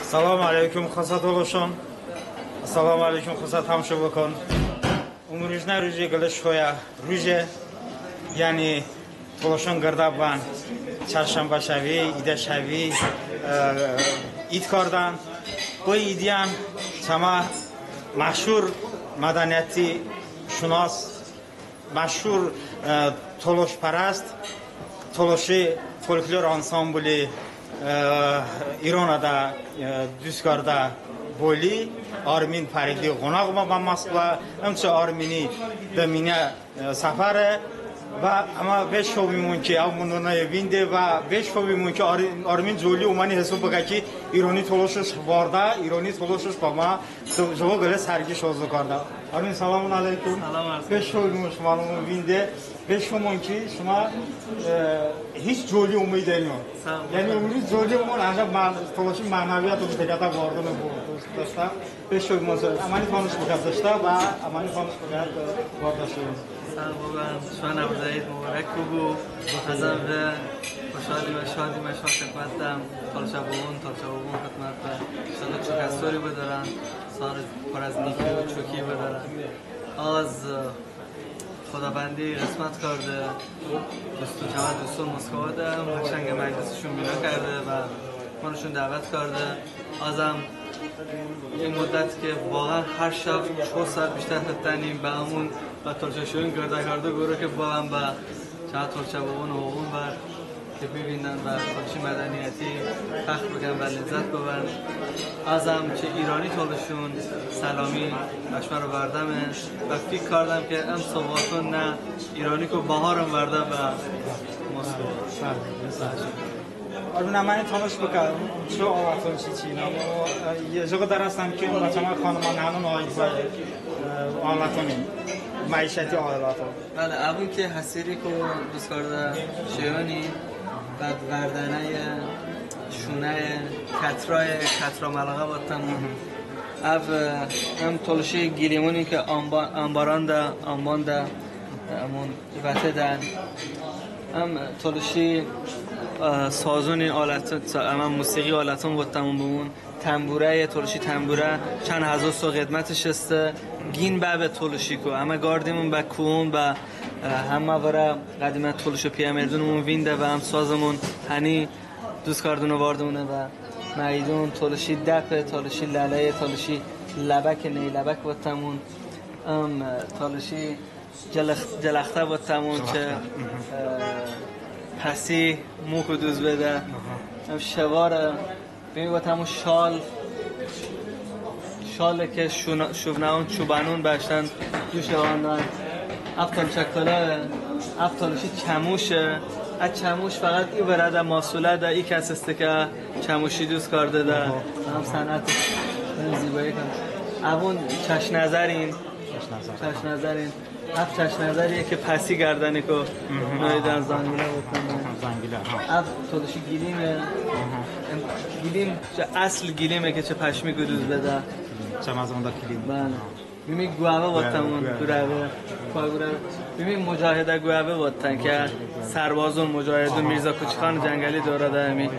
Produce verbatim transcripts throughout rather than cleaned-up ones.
Səlom əleykum, xəsə tolışon. Səlom əleykum, xəsə tamşovoqon. Umrujnə ruje qılə şoyə ruje, yəni tolışon qırdə bən çərşənbə şəvi, idə şəvi, e, id kardən. Bı idiyən çəmə məşhur mədəniyyəti şunas, məşhur, e, tolışpərəst, tolışi folklor ansambli, e, İronədə, e, duz kardə boli Armin Fəridi ğonəğ omə bə Moskva. Imçı Armini dıminə, e, səfəre. Və əmə veş şovimon ki, əv mındonə vinde və veş şovimon ki, Ar-, Armin coli oməni hisob bıkə ki, İroni tolışış vardə, İroni tolışış bəmə jıqo qılə sərgi şoz kardə. Armin, səlomon əleykum. Səlom ərz. Veş şovimon şımə vinde. Veş şovimon ki, şımə, e, hiç coli omedəniyon. Sağ ol. Yəni umri coli omon, ancəx mə-, tolışi mənəviyyət peqətə vardone bu. Dost, dost. Beş şoy mozə. Əməni tanış bıkə dıştə və əməni tanış bıkə vardəşon. Sağ ol, bıbən. Şımə Nəvuzə id mubarək bıbu. Əzəm ve xoşhali və şadi mə şımə xıdmətədəm. Tolışə bıbun, tolışə bıbun xıdmətədə. Şımə çokə sori bıdərən, sori pır az niki və çoki bıdərən. Az Xıdovəndi ğısmət kardə, dustı, çəmə dustı Moskvadədə, qışənqə məclisışon bino kardə və mınışon dəvət kardə. Azəm ın mıddət ki, vağən hər şəv ço saat biştə xıtənim, bə əmon və tolışə şoyon qırdə kardə qorə ki, bıbən bə çəmə tolışə bıbun oğlon bə ki, bıvindən və tolışi mədəniyyəti fəxr bıkən və ləzzət bıbən. Azəm çı İroni tolışon səlomi bə şımə ro vardəme və fik kardəm ki, ım soğaton nə İroniku baharım vardə bə Moskva. Armin, əməni tanış bıkə, çı aləton çiçin, əmma, e, jıqo dərəsəm ki, bə çəmə xanımə nənon aid bə, e, alətonin, məişəti aləton. Bəle, əvon ki həsiriku duz kardə şeyoni, bəd vardənəye, şunəye, kətrəye, kətrə mələğə votəmon. Əv, ım tolışi qilimoni ki amba-, ambarədə, ambadə, əmon vətedəm. Im tolışi, ə, sazoni aləton, əmə musiqi aləton votəmon bıbun. Tənburəye, tolışi tənburə, çan həzo so ğıdmətış heste, qin bəbe tolışiku. Əmə qardimon bə koon, bə, e, həmə vırə ğədimə tolışo piyəmerdonımon vində və ım sazımon həni duz kardəmon, vardəmone və məydon. Tolışi dəpe, tolışi lələye, tolışi ləbəke, ney ləbək votəmon. Im, e, tolışi cıləx-, cıləxtə votəmon ki, e, pəsi moku duz bedə. Im şevare, bımi votəmon şal, şale ki şuna-, şuvnəon, çobənon bəştən duşe, vanden. Əv tolışi kıloe, əv tolışi çəmoşe. Ə çəmoş fəqət i vırədə, məhsulədə i kəs heste ki çəmoşi duz kardedə. Im sənət, ım ziboyi kəm. Əvon çəşnəzərin. Çəşnəzərin. Çəşnəzərin. Əv çəşnəzəriye ki pəsi qərdəniku noydən, zangilə votəmon. Zangilə, ha. Əv tolışi qilime. Im qilim, çı əsl qilime ki çı pəşmiku duz bedə. Çəməzonədə qilim. Bəle. Bımi quəve votəmon, quəve. Quəve. Bımi mucahidə quəve votən ki sərbozon, mucahidon, Mirzə Kuçxan cəngəli dorədə ımi.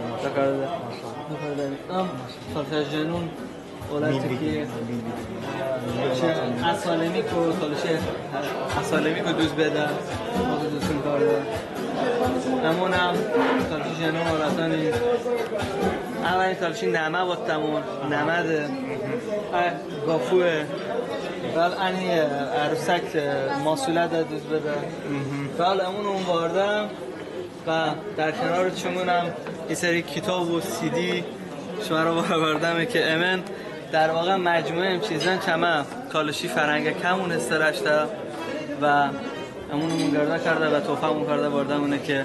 Əm tolışə jenon Oləti ki, çı əsolimiku, tolışi əsolimiku duz bedə, o duzon kardə. Əmonəm tolışi jenon olətoni. Əvoni tolışi nəmə votəmon, nəməde. Ə qofue. Bəl əni ərusək məhsulədə duz bedə. Bəl əmon ım vardə. Və dər kənar çımınəm i seri kitob u CD şımə ro bəravardəme ki, ımən, dər voqe, məcmuə ım çiyzən çəmə tolışi fərhəngə kəmon heste rəştə və ımon ımon qırdə kardə və tohfəmon kardə, bardəmone ki,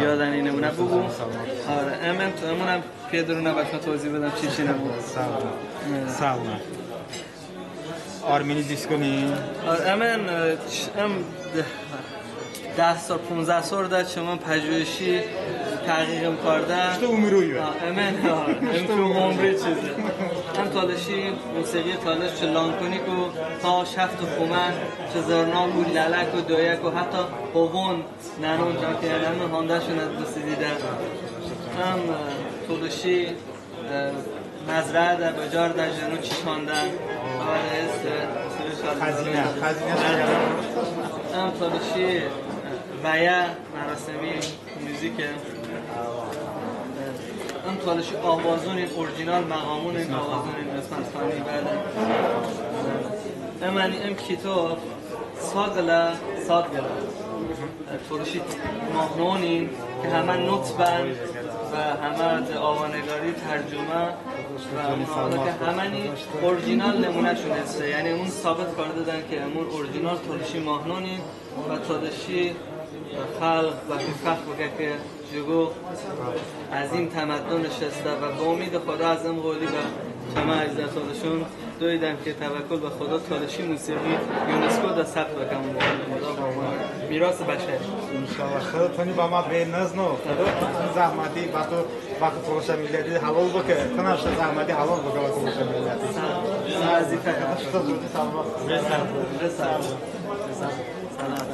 yodən inəmone bıbu. Imən, ımənəm piyə dırunə bəşmə tovzih bedəm çiçi nəbu. Sağ olun. Sağ olun. Armeni diskoni. Imən, ım de-, dəh sor, ponzəh sorədə çımın pəjuyişi təhqiqım kardə. İşte umri. Imən, ım umri çizi. Im tolışi musiqi, tolış çı Lankoniku ta Şəfto Xumə, çı zırnaku, lələku, doyəku, hətta hovon, nənon, çəmə piyəmerdon handəşone duz bedə. Im tolışi Məzrəədə, bıcardə, jıno çiçandə. Xəzinə, xəzinə. Əm Tolışi vəyə mərosimi muzike. Im Tolışi avazonın, oricinal məğamon avazonın, Osman Xani, bəli. Im əni, ım kitob sa qılə, sad qılə Tolışi mahnıonın ki, həmə notbən və həmə de avəneqari, tərcumə və ım ki, həməni oricinal nımunəşon heste. Yəni ım sabit kardedən ki, ım oricinal Tolışi mahnıonın və Tolışi xəlq bə ki fəxr bıkə ki, jıqo əzim təməddonış heste. Və bə omid Xıdo, az ım ğoli bə çəmə əzizə Tolışon doydəm ki, təvəkkül bə Xıdo, Tolışi musiği YUNESKO-də səbt bıkəm. Mirasi bəşəri. İnşallah. Xıdo tıni bəmə vey nızno. Xıdo zəhməti bə tı, bə tolışə milləti həlol bıkə. Tınə zəhməti həlol bıkə bə tolışə milləti. Sağ ol. Sağ ol. Sağ ol. Sağ ol.